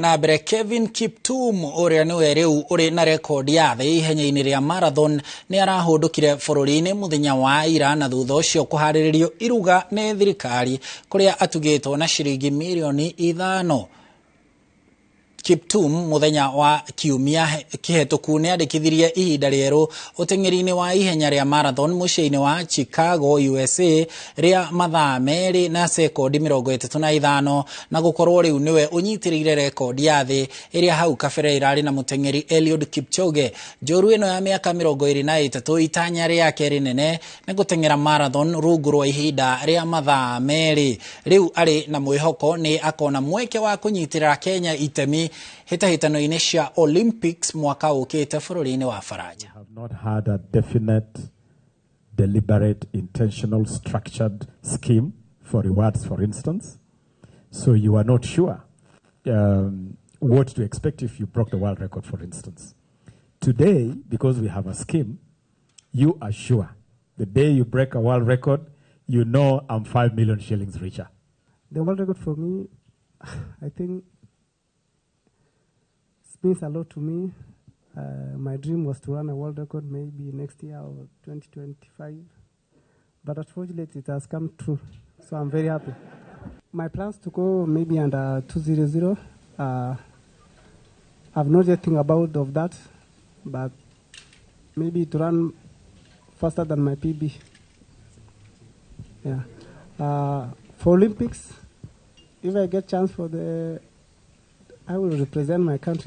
Na mbere Kevin Kiptum ũrĩa nĩwe rĩu ũrĩ na rekondi ya thĩ ihenya-inĩ rĩa marathon nĩ arahũndũkire bũrũri-inĩ mũthenya wa ira na thutha ũcio kũharĩrĩrio iruga nĩ thirikari kũrĩa atugĩtwo na ciringi mirioni 5. Kiptum mũthenya wa kiumia kĩhetũku nĩ andĩkithirie ihinda rĩerũ ũteng'eri-inĩ wa ihenya rĩa marathon mũciĩ-inĩ wa Chicago, USA, rĩa mathaa 2 na sekondi 35 na gũkorwo rĩu nĩwe ũnyitĩrĩire rekondi ya thĩ ĩrĩa hau kabere ĩrarĩ na mũteng'eri Eliud Kipchoge. Njorua ĩno ya mĩaka 23 itanya rĩake rĩnene nĩ gũteng'era marathon rungu rwa ihinda rĩa mathaa 2. Rĩu arĩ na mwĩhoko nĩ akona mweke wa kũnyitĩrĩra Kenya itemi hĩtahĩtano-inĩ cia Olympics mwaka ũkĩte bũrũri-inĩ wa Faranja. Have not had a definite, deliberate, intentional, structured scheme for rewards, for instance. So you are not sure what to expect if you broke the world record, for instance. Today, because we have a scheme, you are sure. The day you break a world record, you know I'm 5 million shillings richer. The world record for me, I think, it means a lot to me. My dream was to run a world record maybe next year or 2025. But unfortunately, it has come true. So I'm very happy. My plans to go maybe under 200. I've not yet think about of that, but maybe to run faster than my PB. Yeah. For Olympics, if I get chance for the, I will represent my country.